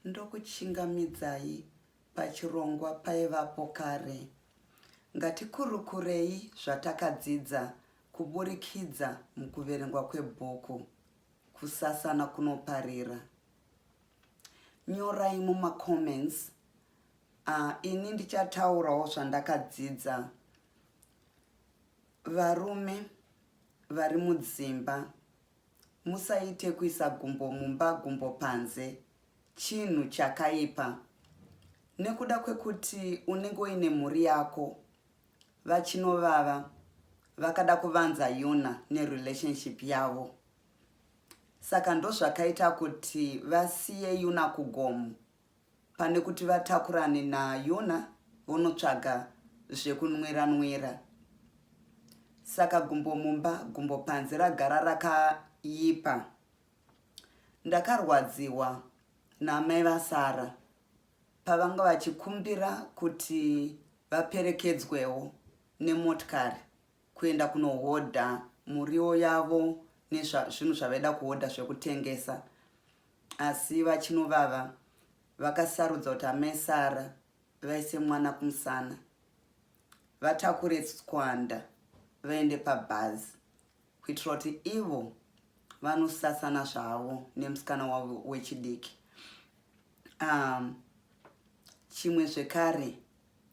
Ndokuchingamidzai pachirongwa paivapo kare. Ngatikurukurei zvatakadzidza kuburikidza mukuverengwa kwebhuku Kusasana Kunoparira. Nyorai mumacomments. Uh, ini ndichataurawo zvandakadzidza. Varume vari mudzimba Musaite kuisa gumbo mumba gumbo panze. Chinhu chakaipa. Nekuda kwekuti unenge uine mhuri yako vachinovava vakada kuvanza Yuna nerelationship yavo. Saka ndozvakaita kuti vasiye Yuna kugomo pane kuti vatakurane naYona vonotsvaga zvekunwira nwira. Saka gumbo mumba gumbo panze ragara rakaipa. Ndakarwadziwa naamai vaSara pavanga vachikumbira kuti vaperekedzwewo nemotikari kuenda kunohodha muriwo yavo nezvinhu zvavaida kuhodha zvekutengesa asi vachinovava vakasarudza kuti amai Sara vaise mwana kumusana vatakure tswanda vaende pabhazi kuitira kuti ivo vanosasana zvavo nemusikana wavo wechidiki. Um, chimwe zvekare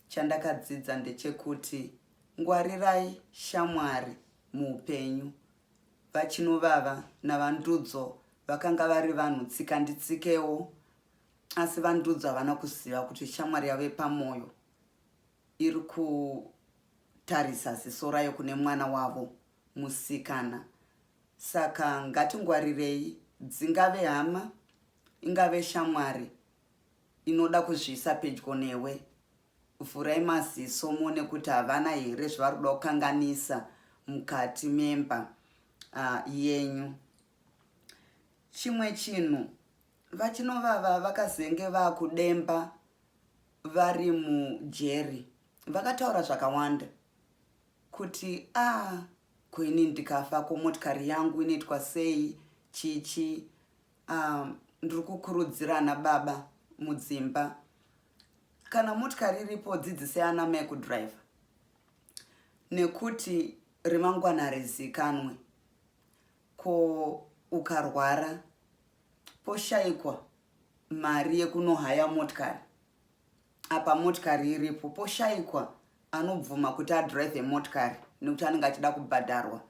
chandakadzidza ndechekuti ngwarirai shamwari muupenyu. VaChinovava naVaNdudzo vakanga vari vanhu tsika nditsikewo, asi VaNdudzo havana kuziva kuti shamwari yavo yepamoyo iri kutarisa ziso rayo kune mwana wavo musikana. Saka ngatingwarirei, dzingave hama, ingave shamwari inoda kuzviisa pedyo newe, Vhurai maziso muone kuti havana here zvavari kuda kukanganisa mukati memba uh, yenyu. Chimwe chinhu vachinovava vakazenge vakudemba vari mujeri vakataura zvakawanda kuti a ah, ko ini ndikafa ko motikari yangu inoitwa sei chichi um, ndiri kukurudzira ana baba mudzimba kana motikari iripo dzidzisai ana mai kudriver nekuti remangwana harizikanwe ko ukarwara poshaikwa mari yekunohaya motikari apa motikari iripo poshaikwa anobvuma kuti adrive motikari nekuti anenge achida kubhadharwa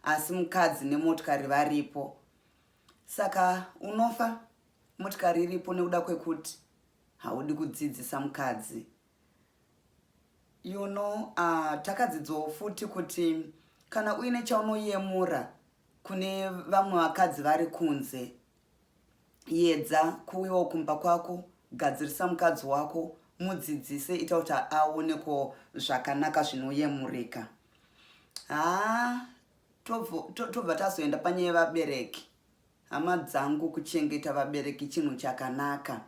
asi mukadzi nemotikari varipo saka unofa motikari iripo nekuda kwekuti haudi kudzidzisa mukadzi you know uh, takadzidzawo futi kuti kana uine chaunoyemura kune vamwe vakadzi vari kunze yedza kuuyawo kumba kwako gadzirisa mukadzi wako mudzidzise ita kuti aoneko zvakanaka zvinoyemurika haa tobva tazoenda panyaya yevabereki hama dzangu kuchengeta vabereki chinhu chakanaka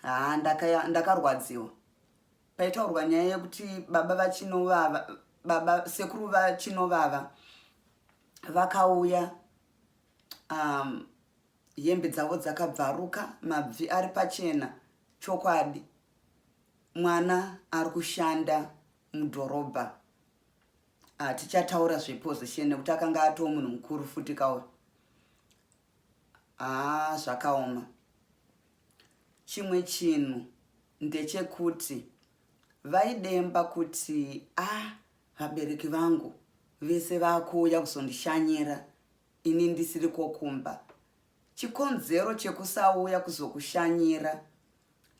haa ndakarwadziwa paitaurwa nyaya yekuti baba vachinovava baba sekuru vachinovava vakauya um, hembe dzavo dzakabvaruka mabvi ari pachena chokwadi mwana ari kushanda mudhorobha Ah, tichataura zveposition nekuti akanga atoo munhu mukuru futi kauyu haa ah, zvakaoma chimwe chinhu ndechekuti vaidemba kuti a ah, vabereki vangu vese vakuuya kuzondishanyira ini ndisiri kokumba chikonzero chekusauya kuzokushanyira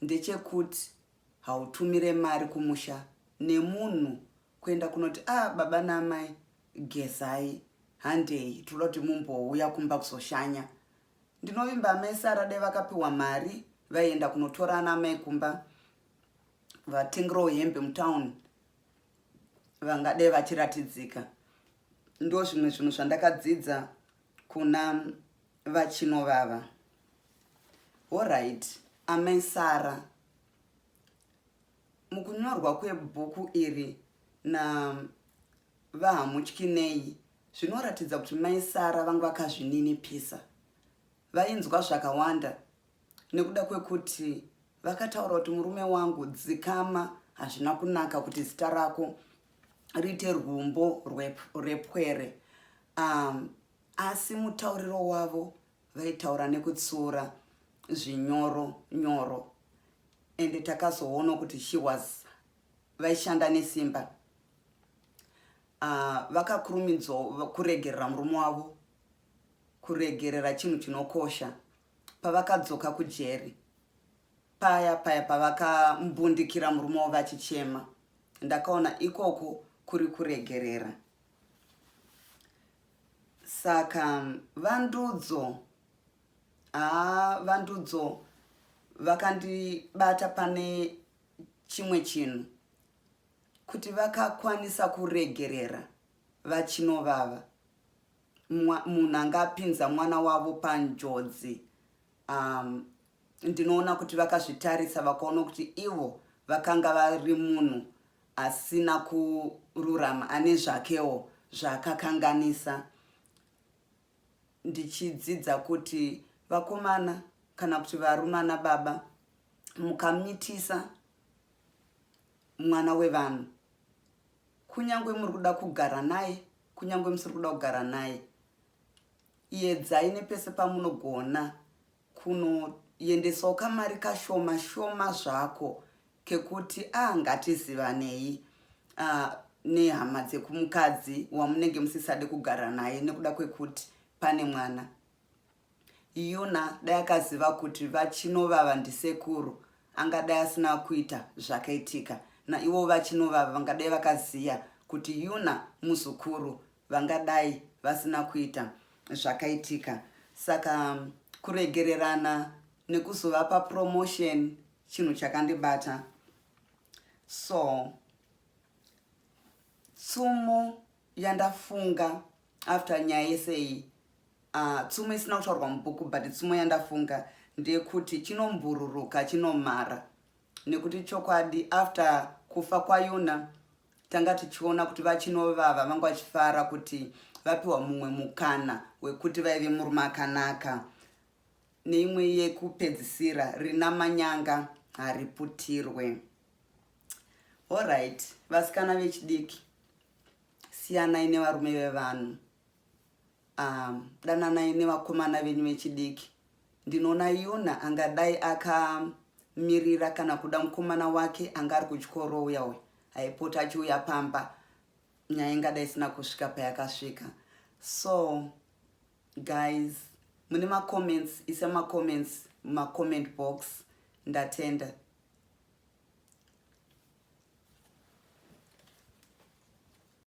ndechekuti hautumire mari kumusha nemunhu kuenda kunoti ah baba naamai gezai handei tinoda kuti mumbouya kumba kuzoshanya ndinovimba amai sara dai vakapiwa mari vaienda kunotora ana amai kumba vatengerawo hembe mutown vangadai vachiratidzika ndo zvimwe zvinhu zvandakadzidza kuna vachinovava horit amai sara Mukunyorwa kwebhuku iri naVaHamutyinei zvinoratidza kuti Mai Sara vanga vakazvininipisa. Vainzwa zvakawanda Nekuda kwekuti vakataura kuti murume wangu dzikama, hazvina kunaka kuti zita rako riite rwumbo rwepwere. Asi mutauriro wavo vaitaura nekutsiura zvinyoro nyoro, ende takazoona kuti she was vaishanda nesimba. Vakakurumidzwa kuregerera murume wavo. Kuregerera chinhu chinokosha. Pavakadzoka kujeri paya paya, pavakambundikira murume wavo vachichema, ndakaona ikoko kuri kuregerera. Saka vandudzo, haa, vandudzo vakandibata pane chimwe chinhu, kuti vakakwanisa kuregerera vachinovava munhu anga apinza mwana wavo panjodzi. Ndinoona kuti vakazvitarisa, vakaona kuti ivo vakanga vari munhu asina kururama, ane zvakewo zvaakakanganisa. Ndichidzidza kuti vakomana kana kuti varumana baba, mukamitisa mwana wevanhu, kunyange muri kuda kugara naye, kunyange musiri kuda kugara naye, iyedzai nepese pamunogona kunoendesawo kamari kashoma shoma zvako kekuti a ah, ngatizivanei nehama dzekumukadzi wamunenge musisade kugara naye nekuda kwekuti pane mwana. Yuna dai akaziva kuti vachinovava ndisekuru, angadai asina kuita zvakaitika. Naivo vachinovava vangadai vakaziya kuti Yuna muzukuru, vangadai vasina kuita zvakaitika. Saka kuregererana nekuzovapa promotion chinhu chakandibata. So tsumo yandafunga after nyaya yese iyi, tsumo isina kutaurwa mubhuku, but tsumo yandafunga ndeyekuti chinombururuka chinomara. Nekuti chokwadi, after kufa kwaYuna, tanga tichiona kuti vachinovava vanga vachifara kuti vapiwa mumwe mukana wekuti vaive murume akanaka. Neimwe yekupedzisira, rina manyanga hariputirwe. Alright, vasikana vechidiki, siyanai nevarume vevanhu. Dananai nevakomana venyu vechidiki. Ndinoona Yuna angadai akamirira kana kuda mukomana wake anga ari kuchikoro uya uya aipota achiuya pamba, nyaya ingadai isina kusvika payakasvika. So guys, mune macomments, ise macomments mumacomment box. Ndatenda.